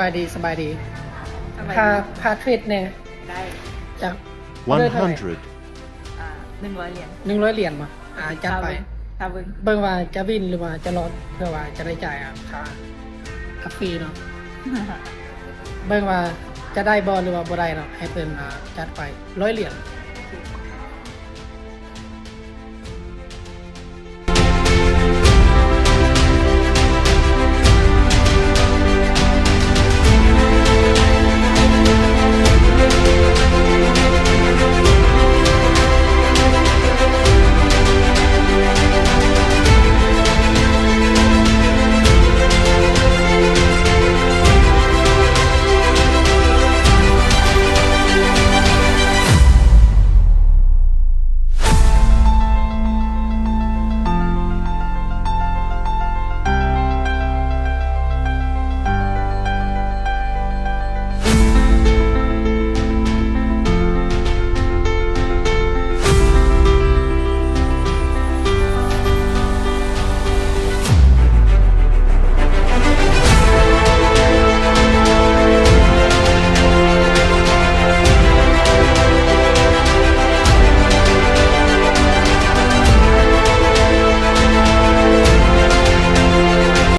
ສະບາຍດີ ສະບາຍດີ ສະບາຍ ພາ ດີ ພາທຣີດແດ່ ໄດ້ ຈັກ One hundred. ອ່າ ໜຶ່ງຮ້ອຍຫຼຽນ ໜຶ່ງຮ້ອຍຫຼຽນບໍ່ ອ່າ ຈັດໄປ ຖ້າເບິ່ງ ເບິ່ງວ່າຈະວິນ ຫຼືວ່າຈະລອດ ເພື່ອວ່າຈະໄດ້ຈ່າຍ ອ່າ ຄ່າກາເຟເນາະ ເບິ່ງວ່າຈະໄດ້ບໍ່ ຫຼືວ່າບໍ່ໄດ້ເນາະ ໃຫ້ເພິ່ນ ອ່າ ຈັດໄປ ຮ້ອຍຫຼຽນ